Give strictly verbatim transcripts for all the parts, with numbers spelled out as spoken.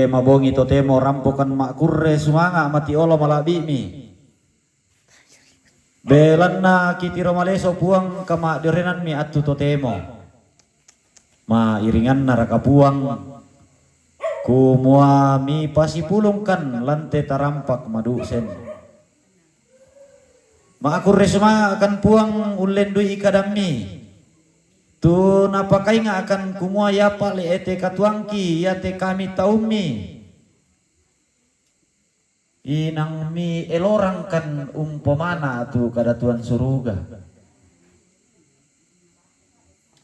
Mabongi totemo rampokan ma'kurre sumanga' mati olo mala'bi'mi. Belanna kitiro maleso Puang kama'diorenammi attu totemo. Ma'iringanna raka Puang, kumua mipasipulungkan lante tarampak madu'sen. Ma'kurre sumanga'kan Puang ullendui kadammi. Tu napakainga'kan kumua iapa le'ete katuangki, iate kami taummi. Inangmi elorangkan umpomana tu kadatuan suruga.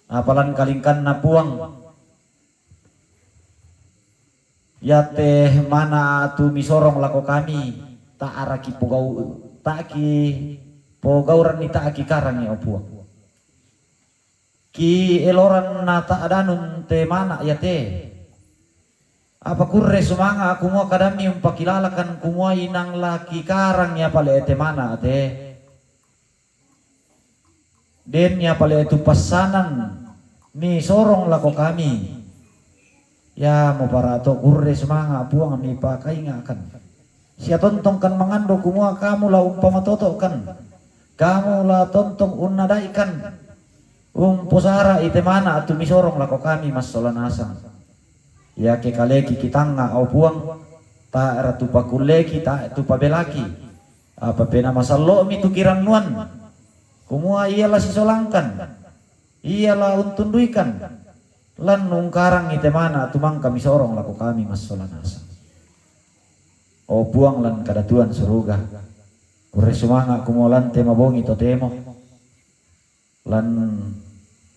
Apalan kalingkanna Puang. Iate mana tu misorong lako kami, ta'raki pogau, ta'ki pogauranni ta'ki karangi, o Puang. Ki eloran na ta'danun te mana iate. Apa kurre sumanga' kumua kadammi umpakilalakan kumua inang laki karangi apa le'ete mana te. Den iapa le'ete passanan misorong lako kami. Iamo parato kurre sumanga' Puang mipakainga'kan. Sia tontongkan mangando kumua kamu la umpamatoto'kan. Kamu la tontong unnada'ikan. Umposara'i te mana tu misorong lako kami massola nasang. Iake kaleki kitangnga, o Puang, tae' ratu pakulleki, tae' tu pabelaki. Apa pena masallo'mi tu kirannuan. Kumua ia la sisolangkan, ia la untunduikan, lan ungkarangi te mana tu mangka misorong lako kami massola nasang. O Puang lan kadatuan suruga, kurre sumanga' kumua lante mabongi totemo. Lan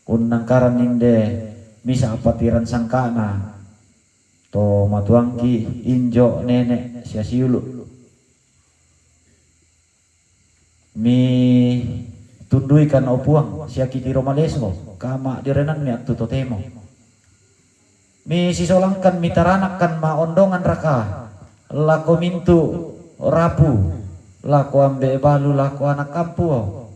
unnangkaran inde misa' patiran sangka'na to matuangki injo nene' sia siulu'. Mi tunduikan, o Puang, sia kitiro maleso, kama'diorenammi attu totemo. Mi sisolangkan, mi taranakkan ma'ondongan raka lako mintu' rapu, lako ambe' balu, lako ana' kampuo.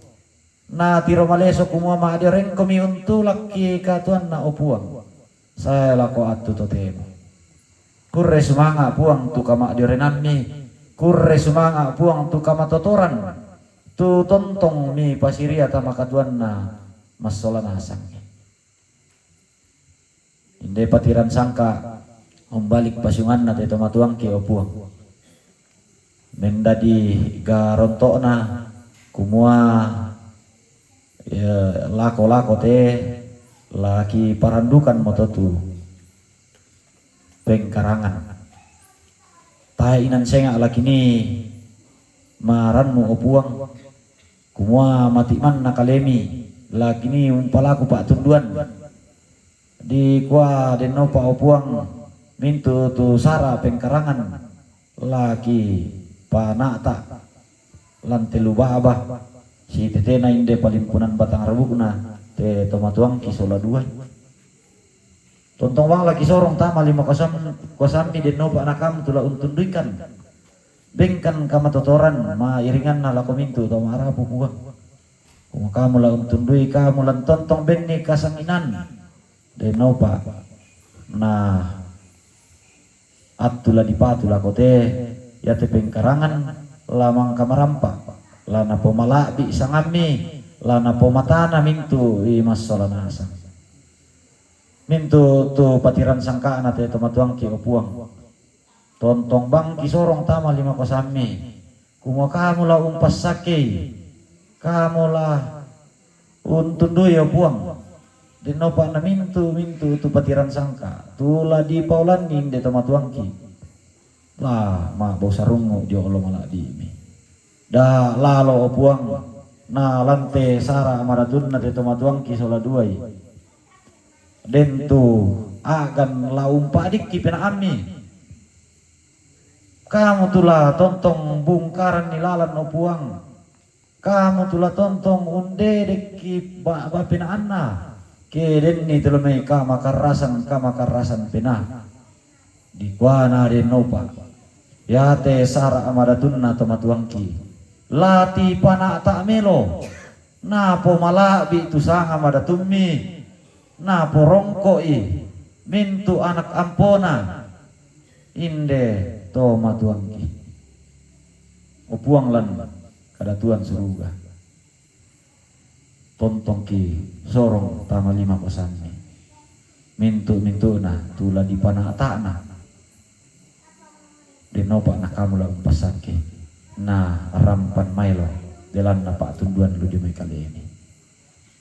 Na tiro maleso kumua ma'diorengkomi untulakki katuanna, o Puang. Sae lako attu totemo. Kurre sumanga' Puang tu kama'diorenammi, kurre sumanga' Puang tu kamatotoran, tu tontong mipasiria tama katuanna massola nasangi. Inde patiran sangka umbalik pasunganna te tomatuangki, o Puang. Mendadi garonto'na kumua, eh, lako-lako te laki parandukan moto tu pengkarangan. Tae' inang senga' lakini marannu, o Puang, kumua mati manna kalemi, lakini umpalaku pa'tunduan. Dikua dennopa, o Puang, mintu' tu sara pengkarangan laki pana'ta lan tellu ba'ba, sitetena inde palimpunan batang rabu'na te tomatuangki sola duai. Tontong bang laki sorong tama lima kuasam-, kuasammi dennopa anakam tu la untunduikan. Bengkan kamatotoran mairinganna lako mintu' tau ma'rapu, Puang. Kumua kamu la untundui, kamu lan tontong benni kasanginan. Dennopa na attu la dipatu lako te, iate pengkarangan la mangka marampa, la napomala'bi' sangammi, la napomatana mintu' i massola nasang. Mintu' tu patiran sangka'na te tomatuangki, o Puang. Tontong bang kisorong tama lima kuasammi. Kumua kamu la umpassakkei, kamu la untundui, o Puang. Dennopa na mintu'-mintu' tu patiran sangka, tu la dipaolanni inde tomatuangki. La ma'bau sarungngu' jolo mala'bi'mi. Da lalo, o Puang, na lante sara' madatunna te tomatuangki sola duai. Den tu a'gan la umpa'dikki pena'ammi. Kamu tu la tontong bungkaranni lalan, o Puang. Kamu tu la tontong undedekki ba-, ba'ba pena'anna. Ke denni telo mai kamakarrasan-kamakarrasan penaa. Dikuana dennopa, iate sara' madatunna tomatuangki, la tipana'ta melo, napomala'bi' tu sanga madatummi, naporongko'i mintu' anak ampona. Inde to matuangki, o Puang lan kadatuan suruga. Tontongki sorong tama lima kosanni. Mintu-mintuna tu la dipanatana. Denopa na kamu la umpasake na rampan maelo, delanna patunduan lu di mai kaleni.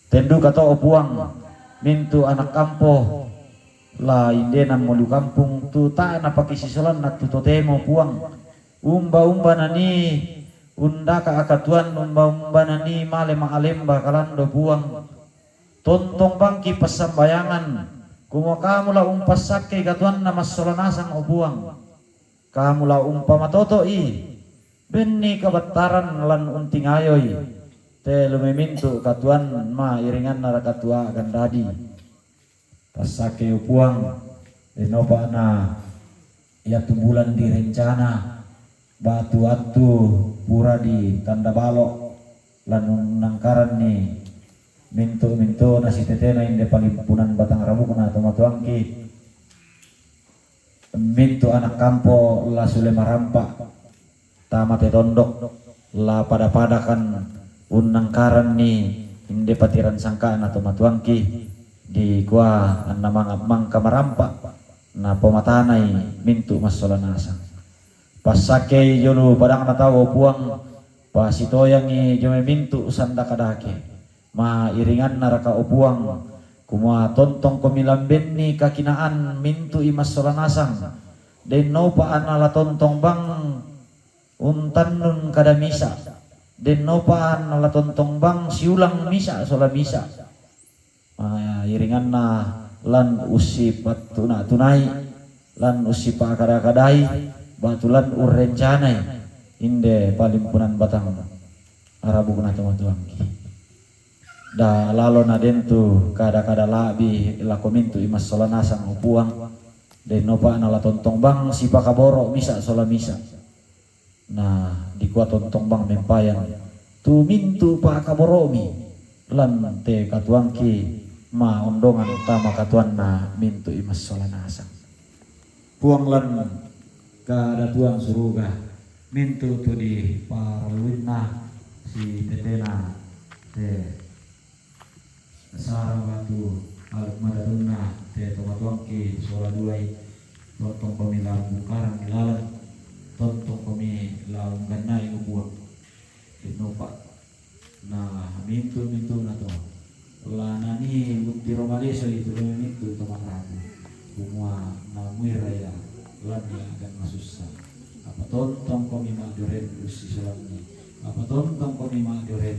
Tenduka to o Puang, mintu anak ampo la indena molu kampung tu tae napakisisolanna tu totemo Puang. Umba-umba nani undaka akatuan, umba-umba nani male maalemba kalando Puang. Tontong bangki passambayangan, kumua kamu la umpassakkei katuanna massola nasang o Puang. Kamu la umpamatoto'i, benni kabattaran lan untingayoi. Telu memintu katuan ma iringanna raka tua gandadi. Passakkei o Puang, denopa na ia tumbulan direncana, batu attu pura ditanda balo, lan unnangkaranni mintu-mintu nasitetena inde palimpunan batang rabukna to matuangki. Mintu anak ampo la sule marampa tama te tondok, la pada-padakan unnangkaranni inde patiran sangkana to matuangki, dikua anna manga-, mangka marampa, napomatanai mintu massola nasang. Passakkei jolo padangna tau o Puang, pasitoyangi jo mai mintu sanda kadake. Ma iringanna raka o Puang, kumua tontongkomi lambenni kakinaan mintu i massola nasang. Denopa anna la tontong bang untannun kada misa. Denopa anna la tontong bang siulang misa sola misa. Ma iringanna lan ussipattuna-tunai, lan ussipakada-kadai, batu lan urrencanai inde palimpunan batang rabukna to matuangki. Da lalo na den tu kada-kada labi lako mintu i massola nasang o Puang, denopa na la tontong bang sipakaboro misa sola misa. Na dikua tontong bang mempayan tu mintu pakaboromi lan te katuangki ma ondongan tama katuanna mintu i massola nasang. Puang lan kadatuan suruga, mintu tu diparalluinna sitetena te sara batu aluk madatunna te to matuangki sola duai, tontongkomi la bungkaran ilalan, tontongkomi la unggannai o Puang. Denopa na mintu-mintuna to la nani buttiro malesoi tu lome mintu to marabu, kumua namuira ia lan ia agan masussa. Apa tontongkomi maddoren ussisolanni, apa tontongkomi maddoren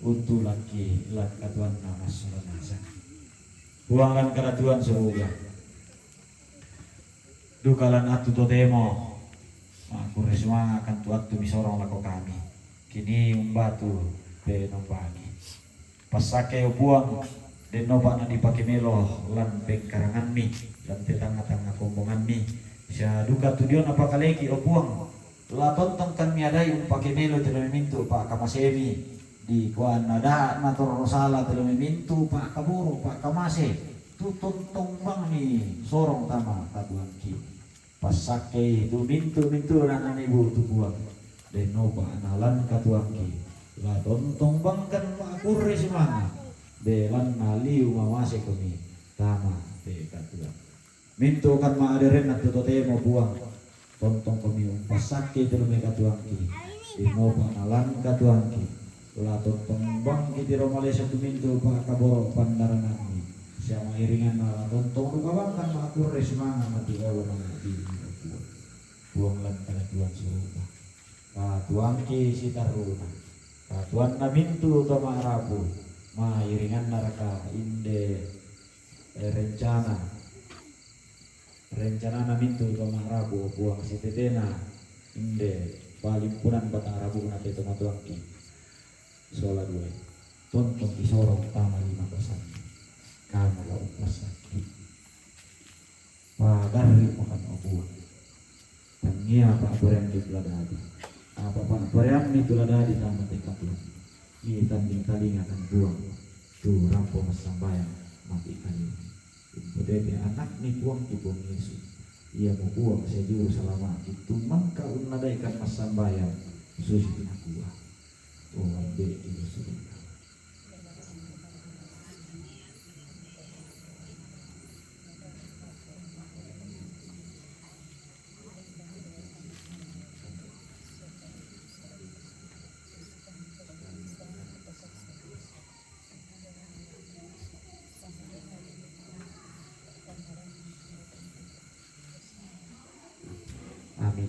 untulakki lan katuanna massola nasang. Puang lan kadatuan suruga, duka lan attu totemo, makkurre sumangakan tu attu misorong lako kami. Kini umbatu pe nombangi. Passakkei o Puang, denopa na dipake melo lan pengkarangammi, lan te tangnga-tangnga kombongammi. Sia duka tu diona pakaleki o Puang, la tontongkan miadai umpake melo te lome mintu pakkamasemi, dikua anna da natorro sala te lome mintu pakkaboro, pakkamase, tu tontong bangmi sorong tama katuangki. Passakkei tu mintu-mintuna nanibutu Puang, denopa na lan katuangki, la tontong bangkan makkurre sumanga, belanna liu mamasekomi tama te katuang. Mintu kan maaderenna tu totemo Puang, tontongkomi umpassakkei tu lome katuangki, denopa na lan katuangki, la tontong bangki tiro malesa tu mintu pakkaboro pandaranammi, sia mairinganna la tontong duka bangkan makkurre sumanga mati olo mangabini o Puang. Puang lan kadatuan suruga, katuangki sitarruna, katuanna mintu to marabu, mairinganna raka inde, eh, rencana, rencanana mintu to marabu o Puang sitetena inde palimpunan batang rabukna te to matuangki sola duai, tontongki sorong tama lima kosanni, kamu la umpassakke. Pagarri makan o Puang. Tangia pa'poraiammi tu la dadi. Apa pa'poraiammi tu la dadi tama te katuang, mitanding talinga kan Puang, tu rampo massambayang mati kalena. Umpatete anakmi Puangki Puang Yesu, Ia mukua sejuru salama itu mangka unnadaikan massambayang susi nakua. Oh, ambe di surga. Amin.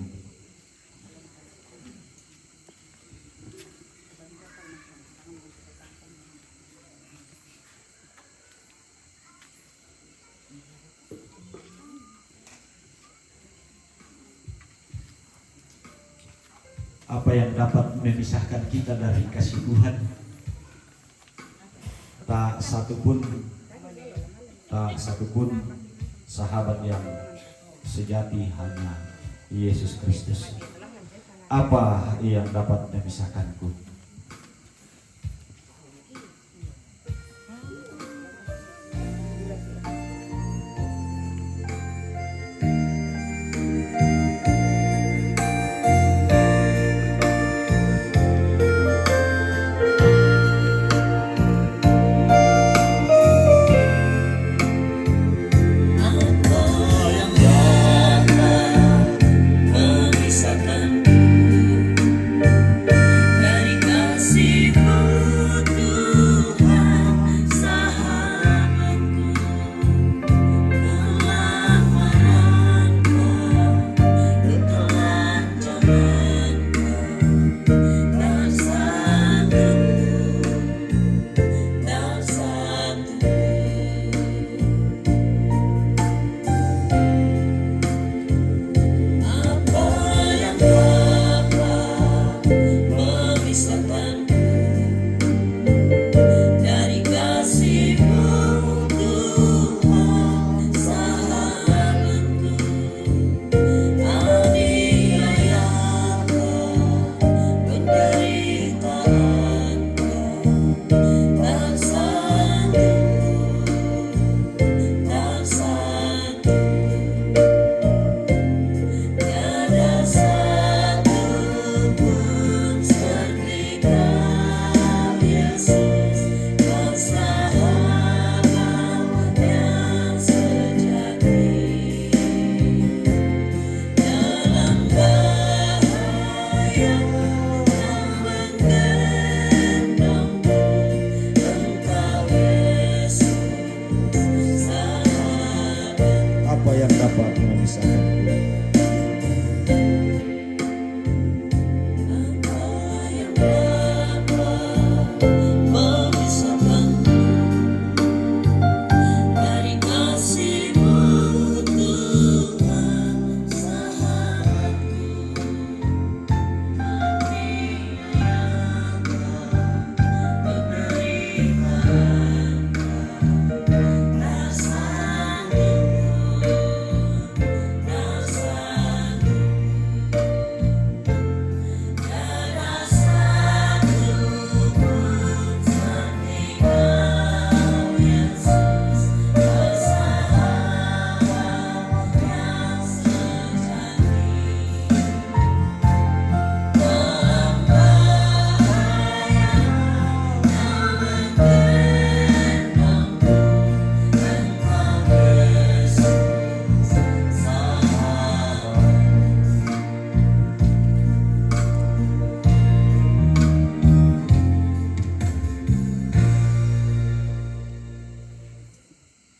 Apa yang dapat memisahkan kita dari kasih Tuhan? Tak satu pun, tak satu pun sahabat yang sejati, hanya Yesus Kristus. Apa yang dapat memisahkanku? Apa yang dapat memisahkan?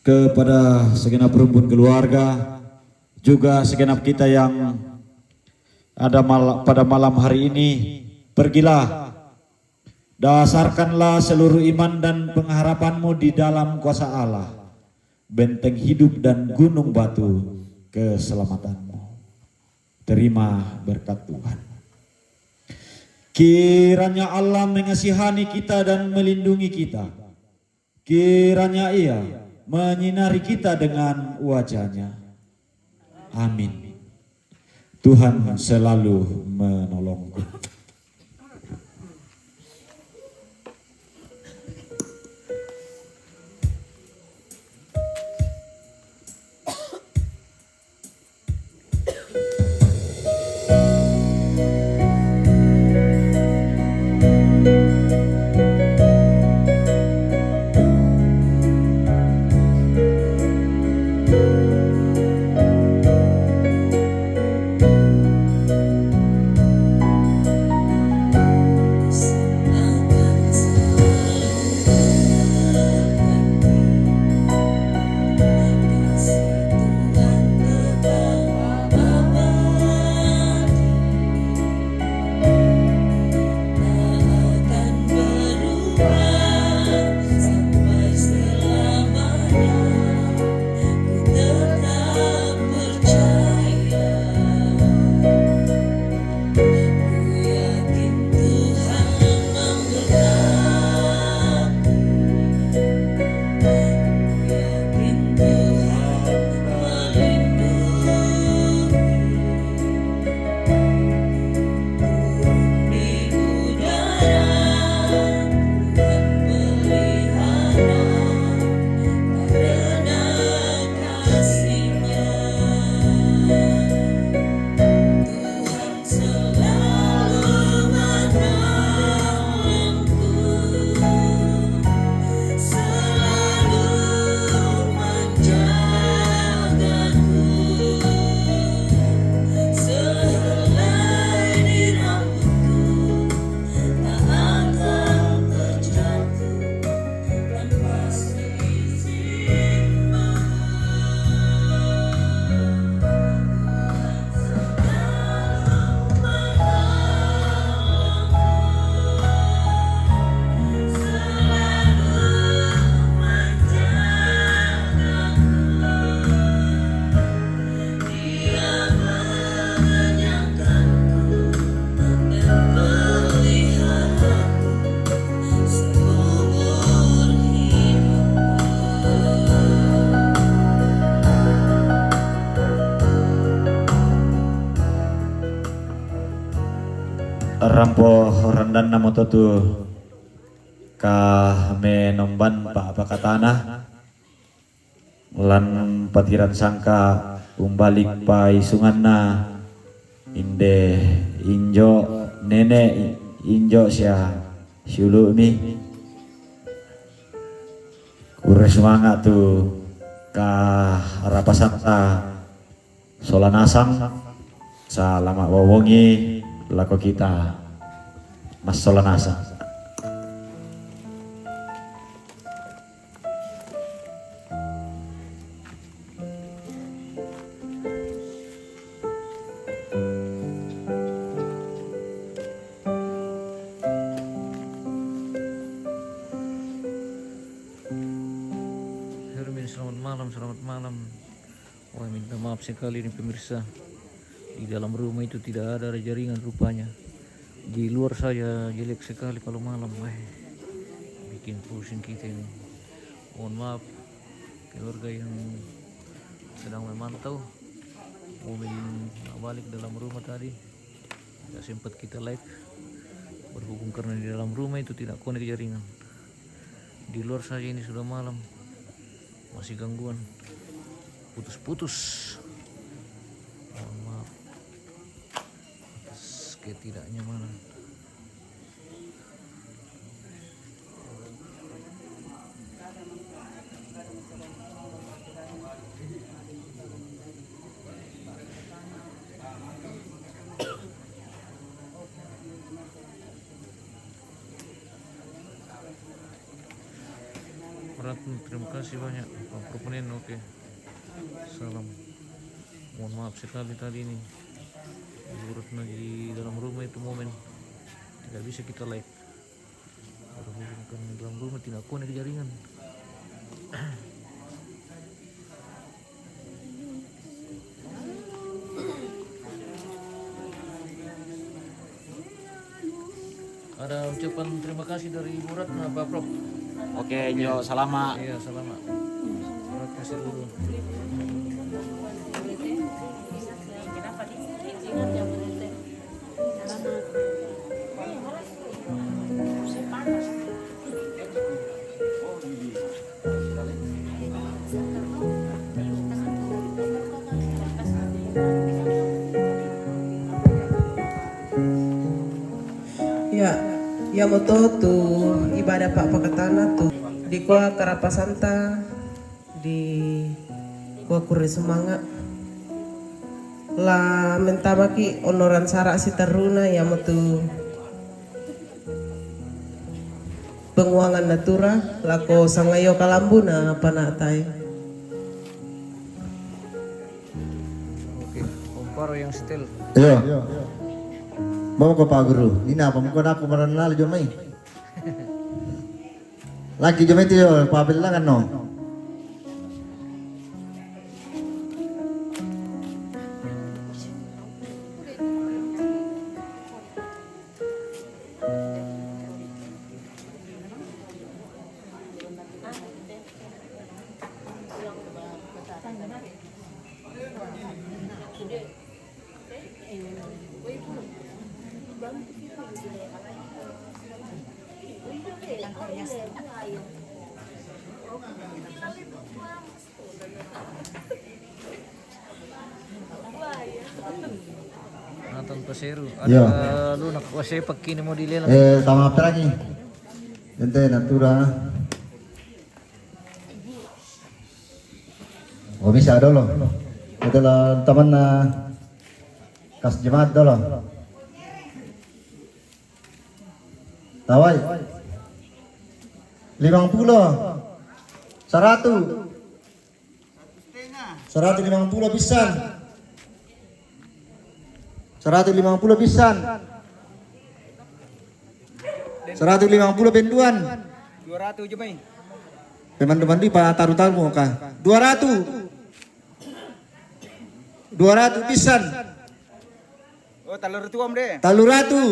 Kepada segenap rumpun keluarga, juga segenap kita yang ada mal-, pada malam hari ini, pergilah, dasarkanlah seluruh iman dan pengharapanmu di dalam kuasa Allah, benteng hidup dan gunung batu keselamatanmu. Terima berkat Tuhan. Kiranya Allah mengasihani kita dan melindungi kita. Kiranya Ia menyinari kita dengan wajah-Nya. Amin. Tuhan selalu menolongku. Rampo randanna moto tu ka menomban pa pakatana lan patiran sangka umbalik pa isunganna inde injo nene injo sia siulu'mi. Kurre sumanga' tu ka rapasanta sola nasang. Salama' wawongi lako kita massola nasang. Hermin, selamat malam, selamat malam. Wah, minta maaf sekali nih pemirsa. Di dalam rumah itu tidak ada jaringan rupanya. Di luar saja jelek sekali kalau malam. Wah, bikin pusing kita ini. Mohon maaf keluarga yang sedang memantau. Mobil balik dalam rumah tadi. Tidak sempat kita live. Berhubung karena di dalam rumah itu tidak konek jaringan. Di luar saja ini sudah malam. Masih gangguan. Putus-putus. Mohon maaf atas ketidaknyamanan. Berat, terima kasih banyak Pak Proponen. Oke. Salam. Mohon maaf sekali tadi ini. Berat di dalam rumah itu momen. Tidak bisa kita live. Berhubung kan dalam rumah tidak konek jaringan. Ada ucapan terima kasih dari Ibu Ratna, Pak Prof. Oke, yo, salama'. Iya, salama'. Terima kasih dulu. Ya, iamoto tu ibadah pa'pakatana tu dikua karapasanta, dikua kurre sumanga'. La mentamaki' onnoran sara' siterruna, iamotu penguangan natura lako sangayo kalambuna pana'tai. Oke, komparo yang setel. Iyo. Mau ko Pak Guru, ini apa? Mau ko aku marana lali jomai? Lagi jomai tu yo, pabellangan no. Nathan Paseru. Ada lunak wase pakkini mau dilelang. Eh, sama apa lagi? Ente natura. Oh, bisa dolo. Itulah temanna kas jemaat dolo. Tawai. Limang puluh. Saratu. Saratu limang puluh pisan. Saratu limang puluh pisan. Saratu limang puluh penduan. Dua ratu jemai. Pemandu-mandu pa taru-taru mo ka. Dua ratu. Dua ratu pisan. Oh, talu ratu om de. Talu ratu.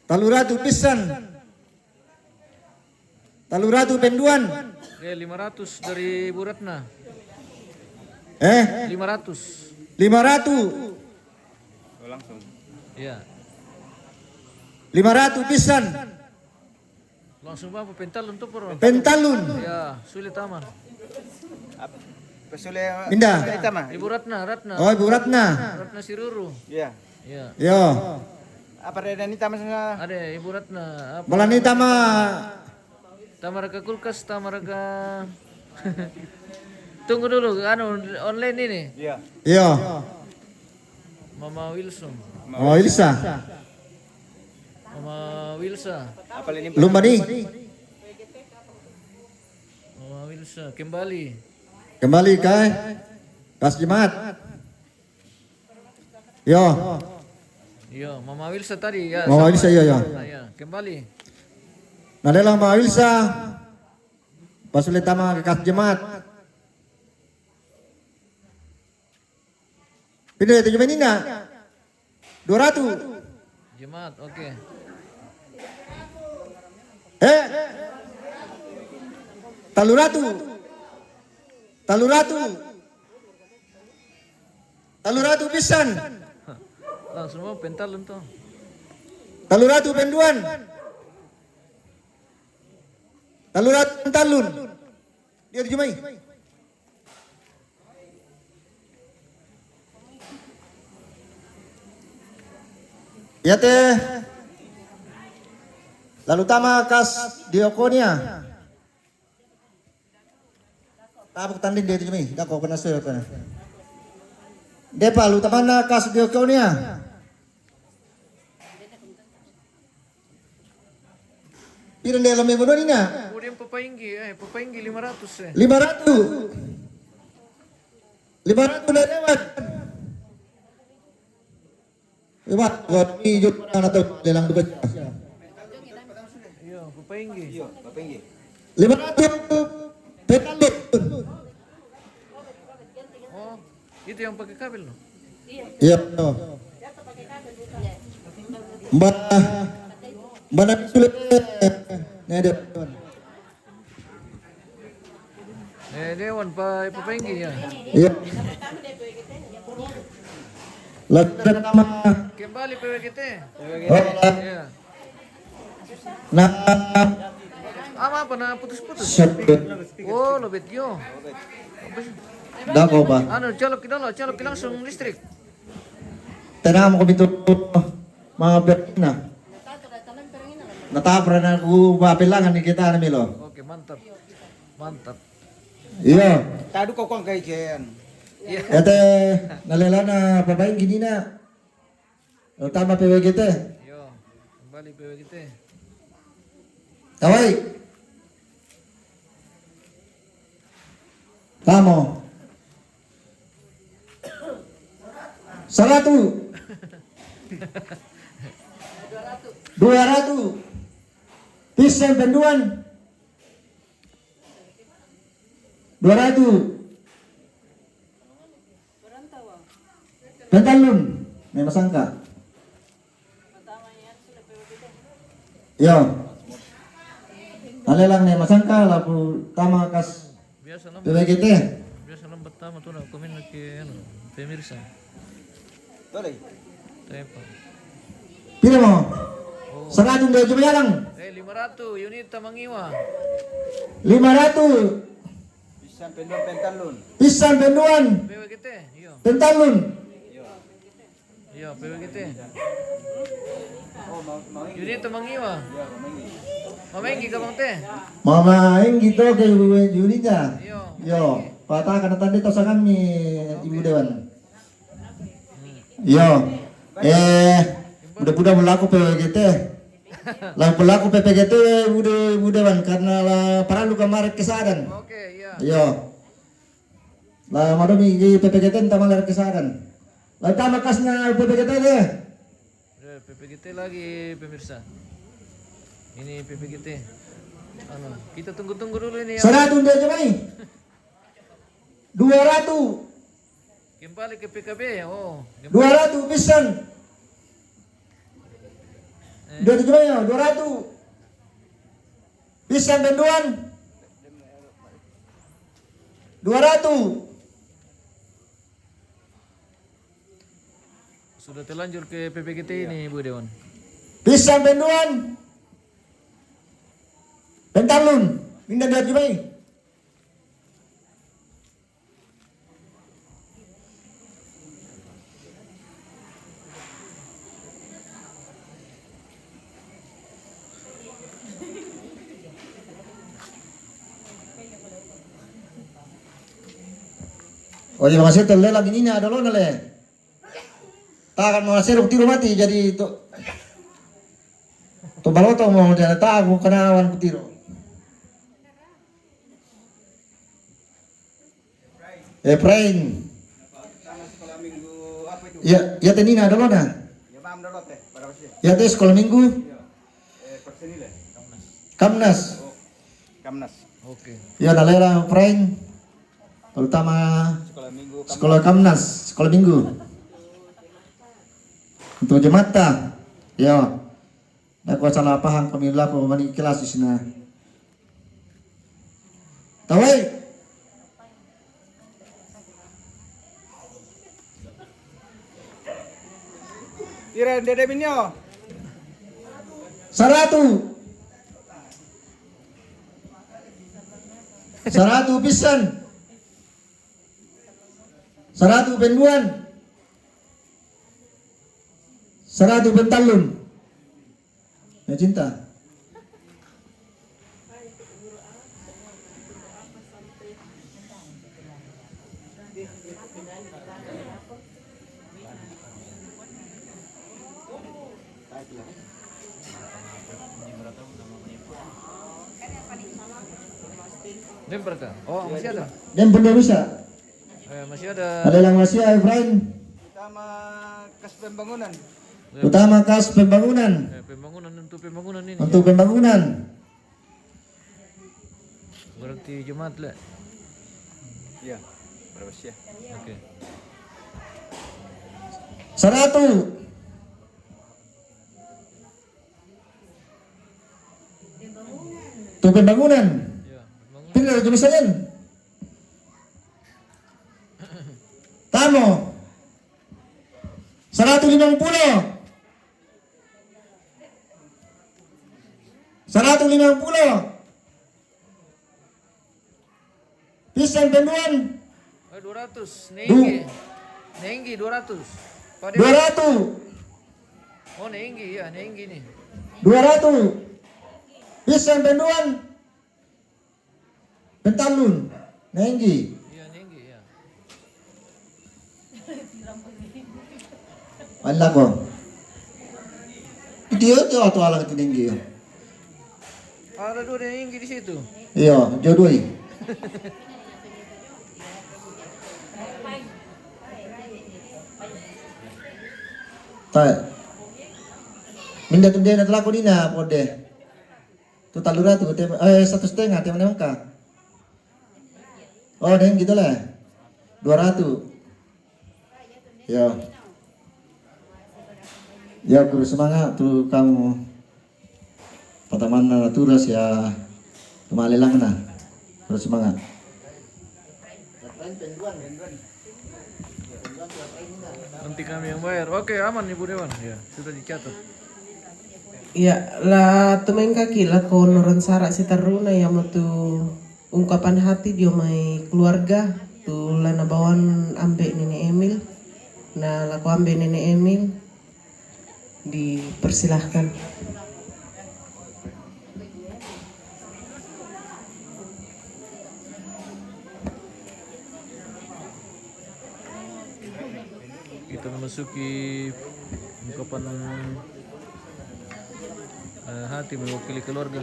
Talu ratu pisan. Talu ratu penduan. Eh, lima ratus dari Bu Ratna. Eh? Lima ratus. Lima ratu. Oh, langsung. Iya. Lima ratu pissan. Langsung ba pentalun tu poro. Pentalun. Ya, sulit tama. Ap-, pesule Inda. Sulit tama. Ibu Ratna, Ratna. Oh, Ibu Ratna. Ratna Siruru. Ya. Ya. Yo. Apa reda ni tama sana? Ada Ibu Ratna. Apa? Bala ni tama. Tama raka kulkas, tama raka. Tunggu dulu, anu, online ini. Ya. Yo. Mama Wilson. Mama Wilsa. Mama Wilsa. Apa lagi? Lumba ni. Mama Wilsa kembali. Kembali kai. Kas Jemaat. Yo. Yo, Mama Wilsa tadi ya. Mama Wilsa, yo, yo. Ah, ya, kembali. Nalelang Mama Wilsa. Pasule tama ke Kas Jemaat. Pira itu cuma ini nak? Dua ratu. Jemaat, oke. Eh. Talu ratu. Talu ratu. Talu ratu pissan. Langsung mau pentalun tu. Talu ratu penduan. Talu ratu pentalun. Dia tuju mai. Iate, lalu tama Kas Diakonia. Tapuk tanding dia tuju mai, dako pernah saya pernah. Depa lalu tama na Kas Diakonia. Pira nde lame bono ni na? Kemudian papainggi, eh, papainggi lima ratus, eh. Lima ratu. Lima ratu na lewat. Lewat, buat ni jumpa na tu lelang duka. Iyo, papainggi. Iyo, papainggi. Lima ratu. Petalun. Oh, itu yang pakai kabel, no? Iya. Mbak, Mbak Nabi Sule. Nih, ada. Eh, Dewan, pa, papainggi ya. Iya. Lagi pertama. Kembali P W G T. Oh, iya. Nah. Ama apa na putus-putus? Siap. Oh, lobet yo. Dako, Pak. Anu, coloki dolo, coloki langsung listrik. Tenang, mau kopi tu. Mau berpindah. Natapra na ku ba pelangan ni kita na milo. Oke, mantap. Mantap. Iya. Tadu kau kong kai jen. Iya. Ete, nalelana papainggi ni na. Tama P W G T. Yo, kembali P W G T. Kawai. Tamo. Saratu. Dua ratu. Pissan penduan. Dua ratu. Pentalun, ne masangka. Yo. Alelang ne masangka lapu tama kas P W G T. Biasa lambat tama tu na komen lagi, anu, pemirsa. Tole. Tepa. Pira mo? Oh. Saratu nde cuma yalang. Eh, lima ratu, Yunita Mangiwa. Lima ratu. Pissan penduan pentalun. Pissan penduan. P W G T, iyo. Pentalun. Iyo. Iyo, P W G T. Oh, mau, mau ini. Yunita Mangiwa. Iyo, mau ini. Mamainggi ka bang te? Mamainggi to ke Yunita. Iyo. Iyo, pataka na tande to sangami Ibu Dewan. Iyo. Eh, buda-buda melaku P W G T. La pelaku P P G T, Ibu De-, Ibu Dewan, karena la paralu ka mare kesadan. Oke, iya. Iyo. La madomi gi P P G T enta mare kesadan. La tama kasna P P G T de. Ya, P P G T lagi, pemirsa. Ini P P G T. Anu, kita tunggu-tunggu dulu ini ya. Saratu nde cuma mai. Dua ratu. Kembali ke P K B, oh. Dua ratu, pissan. Eh. Dua ratu, dua ratu. Pissan penduan. Dua ratu. Sudah terlanjur ke P P G T ini, Bu Dewan. P Pisang penduan. Pentallun. Minda dia kibai. Oh iya, makasih tele lagi ini ada lo nale. Takan mau nasero kutiro mati jadi to, to baloto mau dia taku kanawan kutiro. Efrain. Iya, iya tenina ada lo na. Iya te sekolah minggu. Kamnas. Kamnas. Oke. Iya, nalera Efrain. Terutama sekolah Kamnas, sekolah minggu. Untuk jemaat ta. Iya. Nako salah paham kami laku mani kelas di sini. Tawai. Ira dede binyo. Saratu. Saratu pisan. Saratu penduan. Saratu pentallun. Ya cinta. Dem berka. Oh, masih ada. Dem pun bisa. Eh, masih ada. Ada yang masih, Efrain. Utama kas pembangunan. Utama kas pembangunan. Eh, pembangunan, untuk pembangunan ini. Untuk pembangunan. Berarti jemaat le. Iya. Berapa sih ya? Oke. Saratu. Tu pembangunan. Iya, pembangunan. Pindah ke misalin. Tamo. Saratu limang pulo. Saratu limang pulo. Pisan penduan. Eh, dua ratus. Nenggi. Nenggi dua ratus. Dua ratus. Oh, nenggi, ya, nenggi nih. Dua ratus. Pisan penduan. Pentallun. Nenggi. Iya, nenggi, ya. Ala ko. Dia, dia atau ala kata nenggi. Ada dua nenggi di situ. Iya, jodoh. Tai. Minda tunde na telaku dina pode. Tu talura tu, te, eh, satu setengah, te mana mangka? Oh, deng gitu lah. Dua ratus. Ya. Ya, guru semangat tu kamu. Pataman na turas ya, tumalelang na. Guru semangat. Nanti kami yang bayar. Oke, aman Ibu Dewan. Ya, sudah dicatat. Ya, la tumengkaki la ko noran sara si taruna ya mo tu ungkapan hati dio mai keluarga tu la nabawan ambe Nene Emil. Na lako ambe Nene Emil dipersilahkan. Kita memasuki ungkapan, eh, hati mewakili keluarga.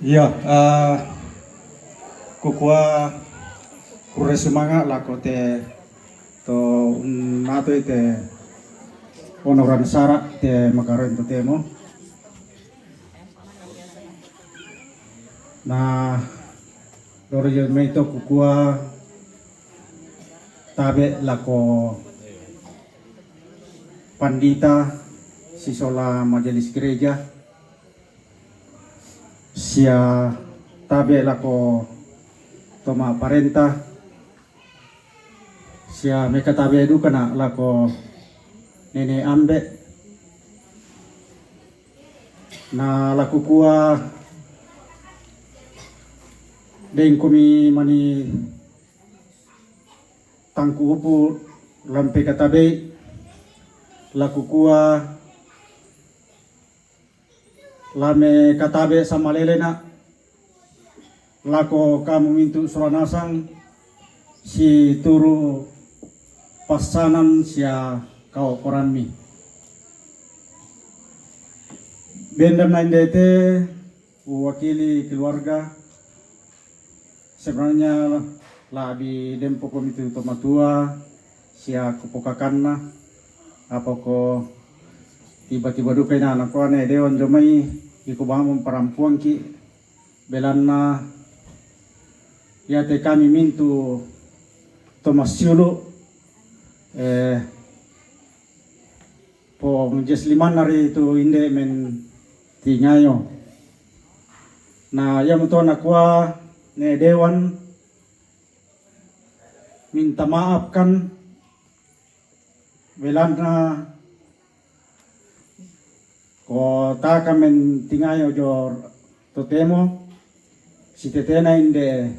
Iya, eh, kukua kure sumanga lako te to nato ite onoran sara te makaro ento temo. Na, lori yo meto kukua tabe lako pandita sisola majelis gereja. Sia tabe' lako to ma'parenta, sia mekatabe' dukana' lako nene' ambe'. Na lakukua dengkomi mani tangkuupu lampe katabe', lakukua lame katabe' samalelena' lako kamu mintu' sola nasang, situru' passanan sia kaokoranmi. Bendanna indete uwakili keluarga, sebenarnya la'bi dempo komitu to matua sia kupokakanna, apako tiba-tiba dukai na nakuane dewan jomai iko bangun parampuangki, belanna yate kami mintu to massiulu, eh, pong jes limanna ri tu inde men tingayo. Na iamoto nakua ne dewan, minta maafkan, belanna ko taka men tingayo jor totemo, sitetena inde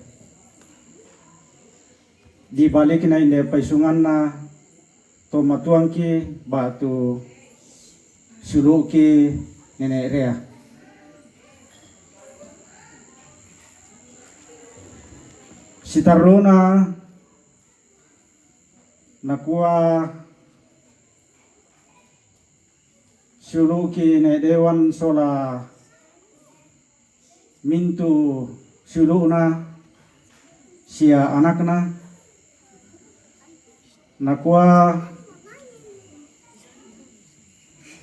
dibalikna inde paisunganna to matuangki ba'tu siulu'ki nene' Rea. Sitarru'na nakua siulu'ki ne dewan sola mintu siulu'na sia anakna, nakua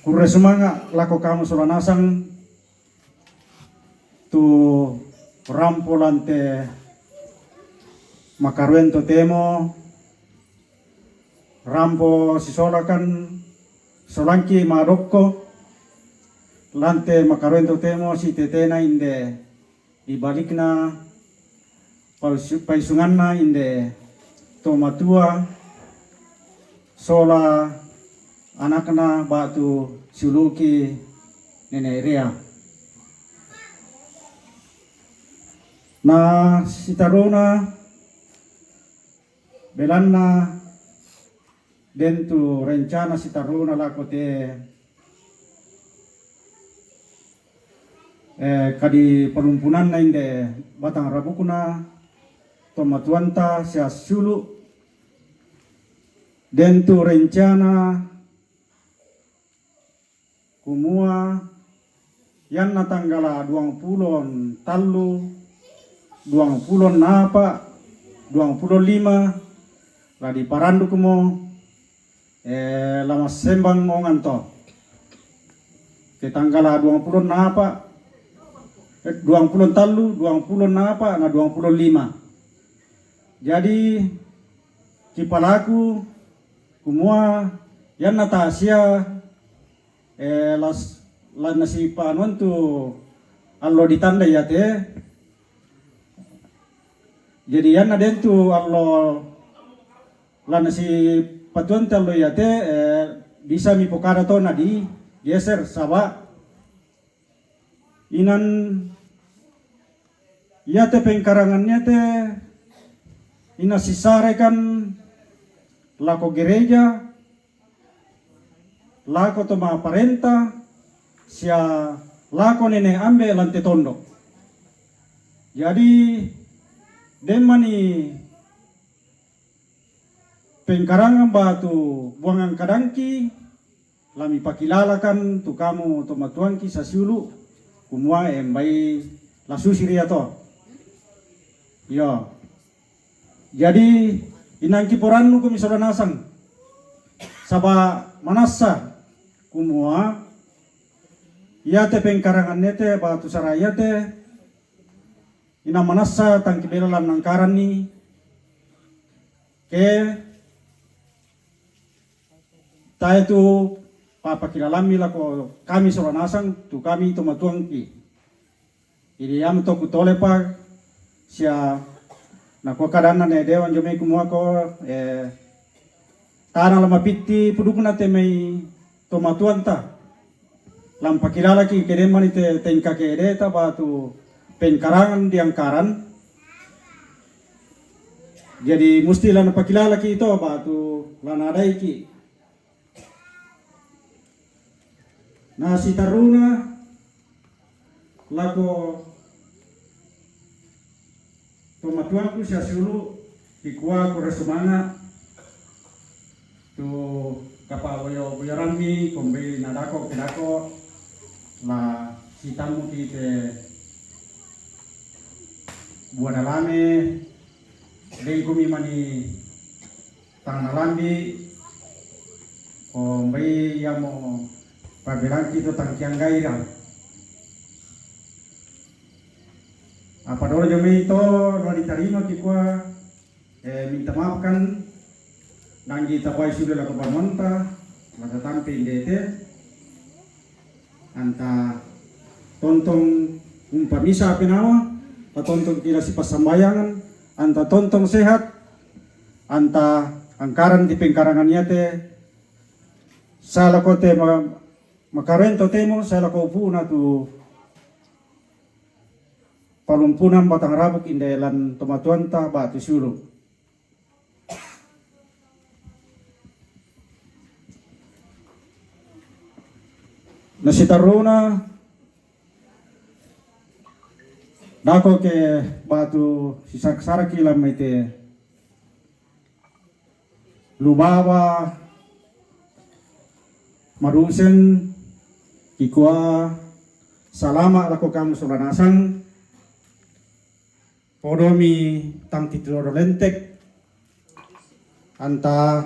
kurre sumanga' lako kamu sola nasang tu rampo lante makarueng totemo, rampo sisolakan, solangki madokko lante makarueng totemo, sitetena inde dibalikna paisu-, paisunganna inde to matua sola anakna ba'tu siulu'ki nene' Rea. Na sitarru'na belanna den tu rencana sitarru'na lako te, eh, kadi palumpunanna inde batang rabukna to matuanta sia siulu', den tu rencana kumua ianna tanggala duangpulo tallu, duangpulo napa, duangpulo lima, la diparandukmo, eh, la massembang onganto. Ke tanggala duangpulo napa, eh, duangpulo tallu, duangpulo napa, na duangpulo lima. Jadi kipalaku kumua ianna ta'sia, eh, las-, la nasipanuan tu allo ditandai iate. Jadi ianna den tu allo la nasipatuan tu allo iate, eh, bisa mipokada to na digeser, saba' inan iate pengkarangan iate ina sisarekan lako gereja, lako to ma'parenta, sia lako nene' ambe' lante tondok. Jadi den mani pengkarangan ba'tu buangan kadangki, la mipakilalakan tu kamu to matuangki sasiulu', kumua embai la susi ria to. Iyo. Jadi inangki porannu kumi sola nasang, saba' manassa kumua iate pengkarangan iate ba'tu sara iate ina manassa tangki bela lannang karanni, ke tae tu papakilalammi lako kami sola nasang tu kami to matuangki. Jadi yam to ku tole pa sia na ko kadana ne dewan jomei kumua ko, eh, tana lama pitti pudukna te mai tomatuanta. Lampa kilala ki kedemani te tengka kedeta batu pengkarangan di Angkaran. Jadi musti lana pakilala ki to batu lana adai ki. Na sitaruna lako tomatuangku sia siulu, kikua kure sumanga tu kapa boyo boyo rammi kombei nadako kedako la sitamu kite buana lame dengkumi mani tang nalambi, ko mbai yamo pabelang kito tang kiang gaira. Apa dolo jomei to lo ditarima kikua, eh, minta maaf kan nanggi tapai sudah lako pamonta, mata tampe indete. Anta tontong umpa misa penawa, ta tontong kila si pasambayangan, anta tontong sehat, anta angkaran di pengkarangan yate, salako te ma-, makarento temo, salako puna tu palumpunan batang rabuk indelan tomatuanta batu sulu. Na sitaruna dako ke batu sisaksara kilam ite lubawa marusen kikua salama lako kamu solanasang. Podomi tang titilodo lentek, anta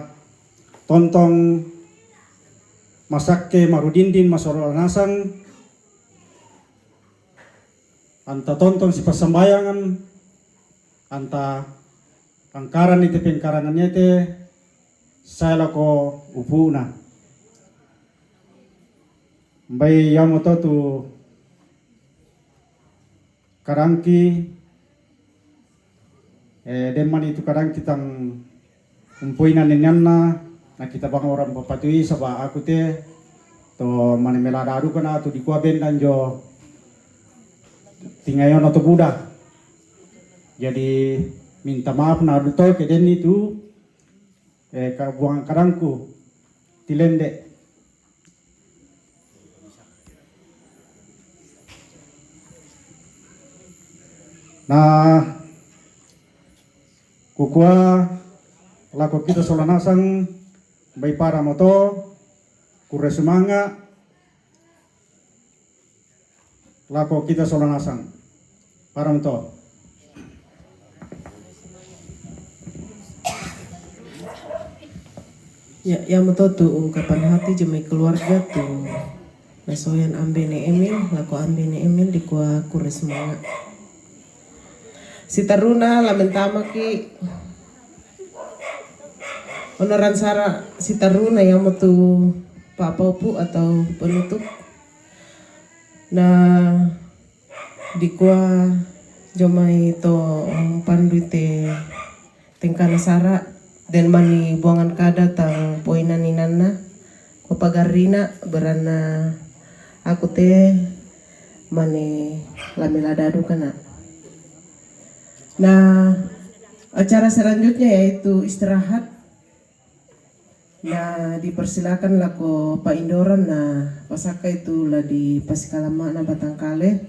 tontong masakke marudindin masoro nasang, anta tontong sipasambayangan, anta angkaran ite pengkarangan ite, saya lako upuna. Mbai yamo to tu kadangki, eh, demani tu kadangki tang umpoina nenianna, na kita bang orang papatui saba aku te, to mane melada adu kana tu dikua bendan jo tingayono to buda. Jadi minta maaf na adu to ke deni tu, eh, ka buang kadangku tilende. Na kukua lako kita solanasang bai para moto kure sumanga lako kita solanasang. Parang to. Ya, ya moto tu ungkapan hati jemai keluarga tu nasoyan ambene Emil, lako ambene Emil dikua kure sumanga. Sitaruna lamentama ki onoran sara sitaruna ya motu papopu atau penutup. Na dikua jomai to, um, pandu ite tengkana sara den mani buangan kada tang poina ninanna ko pagarina berana aku te mani lamela dadu kana. Nah, acara selanjutnya yaitu istirahat. Nah, dipersilakan lako Pak Indoran, nah, pasaka itu la di pasikalama na batangkale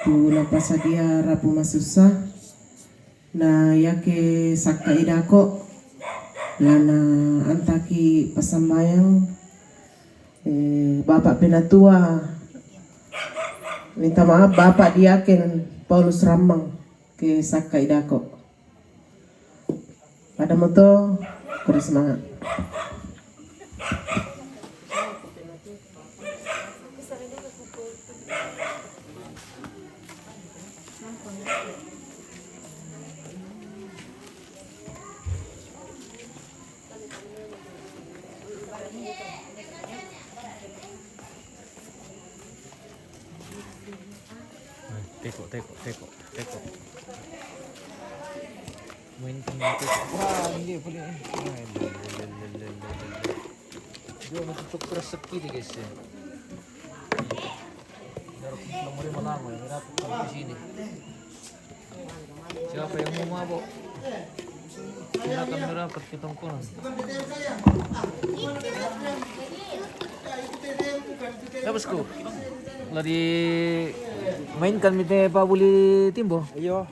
tu na pasadia rapu masusa. Nah, yake saka idako lana antaki pasambayang, eh, Bapak Penatua, minta maaf, Bapak Diaken Paulus Ramang ke saka idako. Pada moto, terus semangat. Teko, teko, teko, teko. Mainkan teko. Wah, ini dia pula ni. Wah, lele, lele, lele, lele. Dia macam tok rezeki dia, guys, ya. Darah pun belum boleh melama, ya. Merah pun sampai sini. Siapa yang mau mabok? Silakan merapat ke tongkrongan. Ya, bosku. Lah dimainkan mite pa buli timbo. Iyo.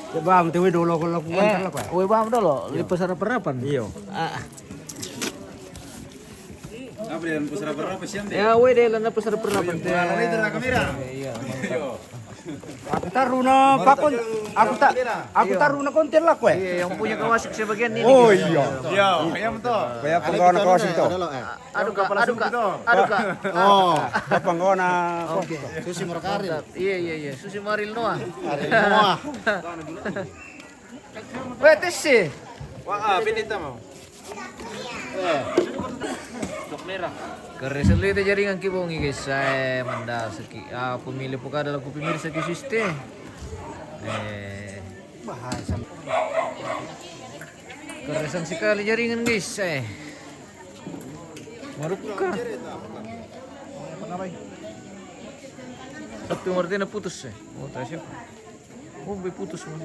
Coba, mite we dolo ko lakukan. Eh, salah ko. We bam dolo, di pasar perapan. Iyo. Ah. Apa dia, pasar perapan siang deh? Ya, we deh, lana pasar perapan. Iya, iya, iya, mantap. Aku taruh na pakon, aku tak, aku taruh na konten lah kue. Iya, yang punya kawasik sebagian ini. Oh iya. Iya, yang betul. Kayak penggawa na kawasik itu. Aduh kak, aduh kak, aduh kak. Oh, penggawa na. Oke. Susi Murakarin. Iya, iya, iya. Susi Maril Noah. Maril Noah. Weh, tesi. Wah, ah, bini tamu. Kare selu ite jaringan ki bongi, guys. Saya manda seki. Ah, aku milih puka adalah aku pimir seki siste. Eh. Bahasa. Keresan sekali jaringan, guys. Eh. Maruka. Satu Martina putus, eh. Oh, tak siapa. Oh, be putus mana?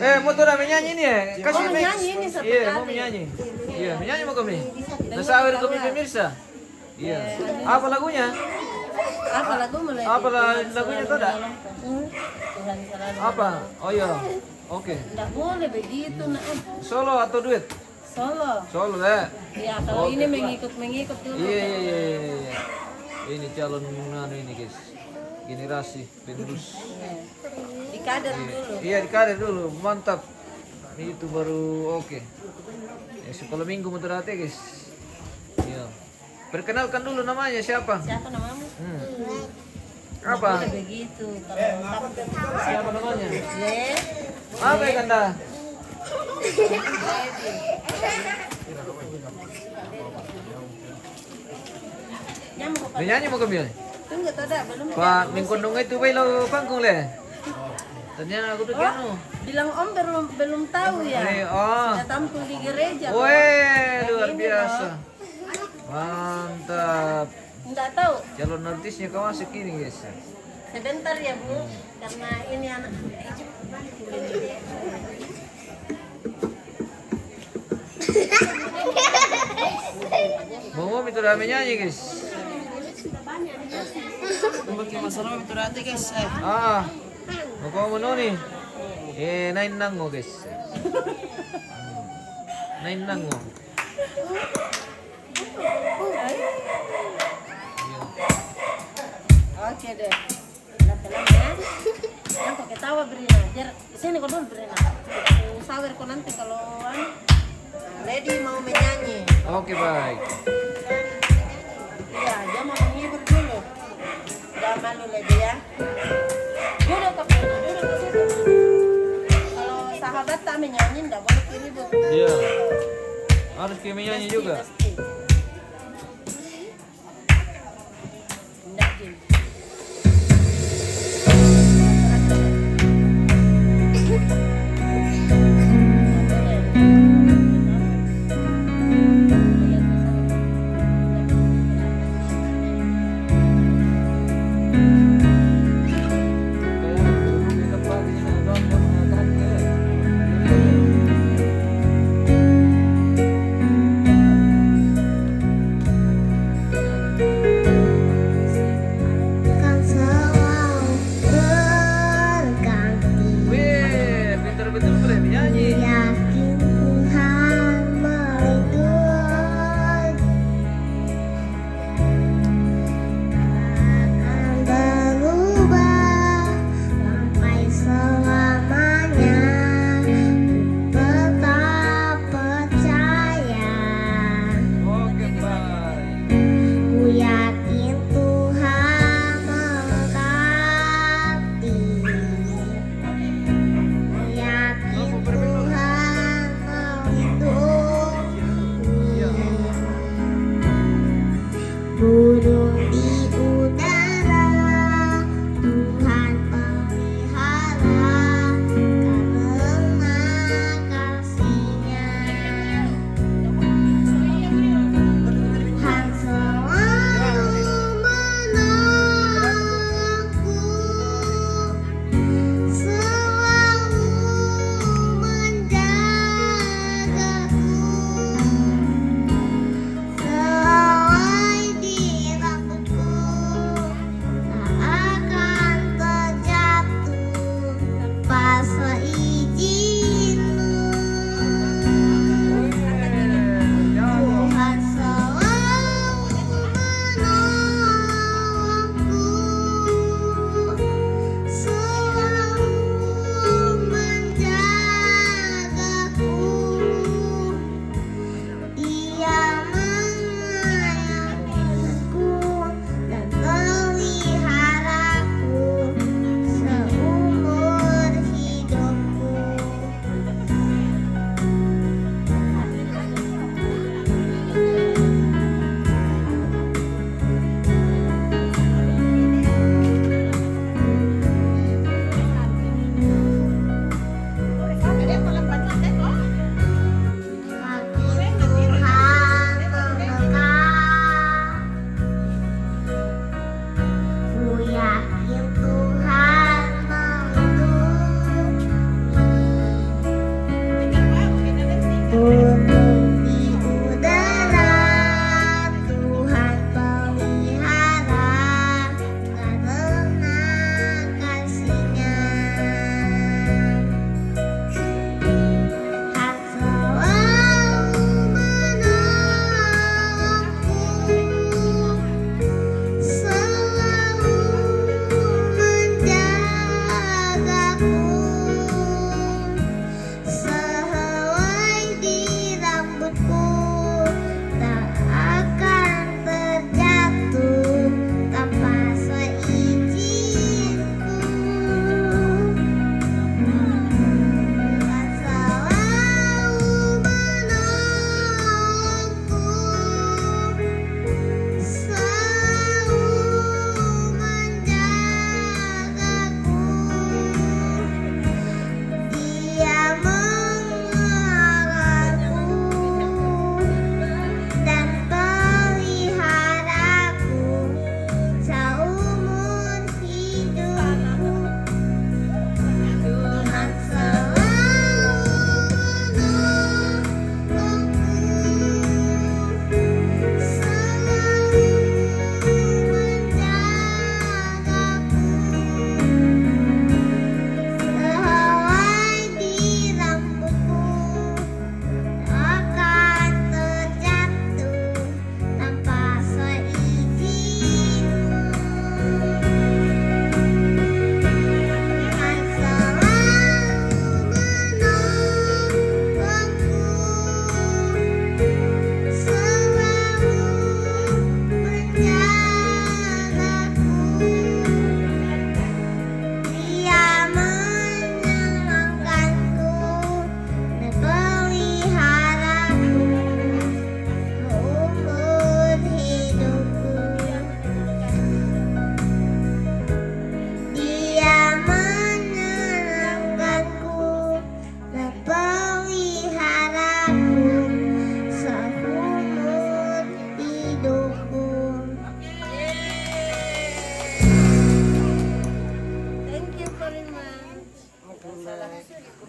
Eh, mau tuh menyanyi nih ya? Kasih mau mic. Menyanyi ini satu kali. Iya, mau menyanyi. Iya, menyanyi mau kami. Nah, sawer kami pemirsa. Iya. Apa lagunya? Apa lagu mulai? Apa la-, lagunya tuh, dak? Hmm. Tuhan selalu. Apa? Oh iya. Oke. Nggak boleh begitu, nak. Solo atau duet? Solo. Solo, ya. Iya, kalau ini mengikut-mengikut dulu. Iya, iya, iya, iya, iya. Ini calon anu ini, guys. Generasi penerus. Iya. Dikader dulu. Iya, dikader dulu. Mantap. Itu baru oke. Ya, sekolah minggu motor hati, guys. Iya. Perkenalkan dulu namanya siapa? Siapa namamu? Hmm. Apa? Boleh begitu. Kalau kamu siapa namanya? Le. Apa ya, Kanda? Nyanyi mau kami? Tunggu, tidak, belum. Pak, mingkondong itu bae lo panggung le. Tanya aku tuh. Oh, kianu. Bilang om belum, belum tahu ya? Eh, oh. Sudah tampil di gereja. Weh, luar biasa. Mantap. Nggak tahu. Calon artisnya kau masuk ini, guys. Sebentar ya, Bu, karena ini anak. Mau itu rame nyanyi, guys. Tembak ke masalah itu rata, guys. Eh. Ah, mau kau menoni? Eh, nain nango, guys. Nain nango. Oke deh. Pelan-pelan ya. Jangan kau ketawa, Brina. Biar di sini kau dulu, Brina. Aku sawer kau nanti kalau anu, ready mau menyanyi. Oke, baik. Iya, dia mau menghibur dulu. Jangan malu lagi ya. Duduk ke situ, duduk ke situ. Kalau sahabat tak menyanyi, ndak boleh ribut. Iya. Harus kayak menyanyi juga. Mesti, mesti. Ndak, Jin.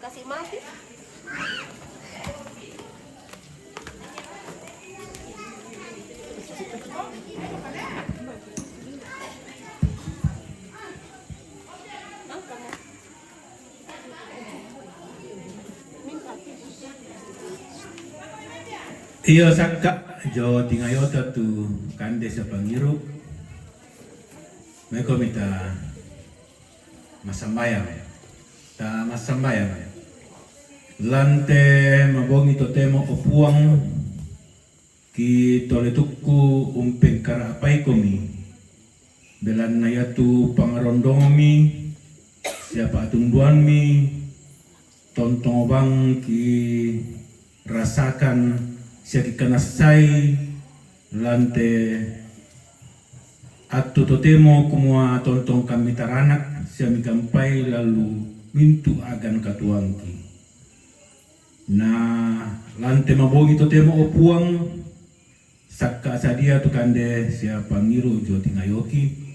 Kasih mati. Iyo, sakka jo tingayota tu kande siapangiru. Maiko mita massambayang. Ta massambayang. Lante mabongi totemo, o Puang, ki tole tukku umpengkarapaikomi. Belanna iatu pangarondongmi, siapa atunduanmi, tontong bang ki rasakan sia kikanassai lante attu totemo kumua tontong kami taranak sia mikampai lalu mintu agan katuangki. Na lante mabongi totemo, o Puang, sakka sadia tu kande sia pangiru jo tingayoki.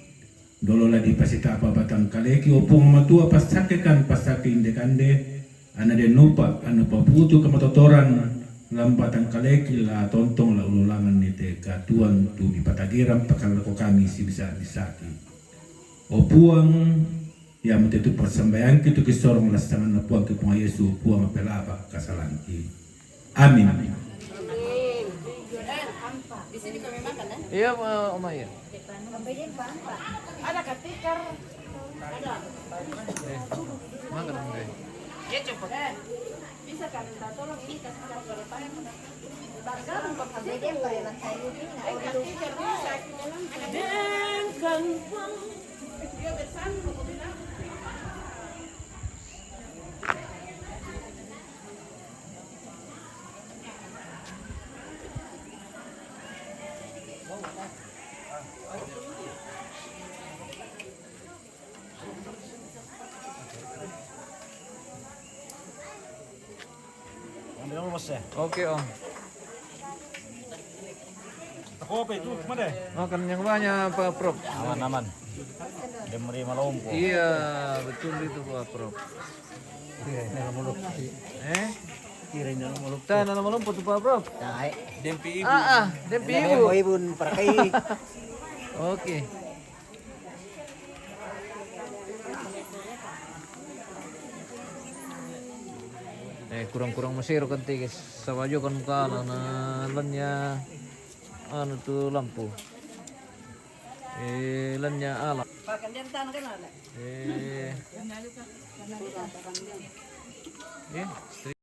Dolo la dipasitapa batang kaleki, o Puang Matua, passakekan passake inde kande, anna dennupa anna paputu kamatotoran lam batang kaleki la tontong la ulolangan nite katuan tu mipatagerang pakalako kami sibisa-bisaki. O Puang, iamo te tu passambayangki tu kisorong lassanganna Puangki Puang Yesu, Puang pelaba kasalangki. Amin. Di sini kami makan ya. Iya, Oma, iya. Ada katikar. Ada. Makan deh. Ya cepat. Bisa kan minta tolong ini kasih tahu kalau saya bergabung ke katikar bisa. Ada katikar bisa. Dengan Oke, Om. Kopi itu mana? Makan yang banyak, Pak Prof. Aman, aman. Dia meri malompo. Iya, betul itu, Pak Prof. Iya, ini malompo. Eh? Kira ini malompo. Tah, ini malompo tu, Pak Prof. Dempi ibu. Ah, ah, dempi ibu. Ibu perkai. Oke. Eh, kurang-kurang masero kan tege sabajo kan mukana na lanya anu tu lampu. Eh, lanya ala. Eh. Eh.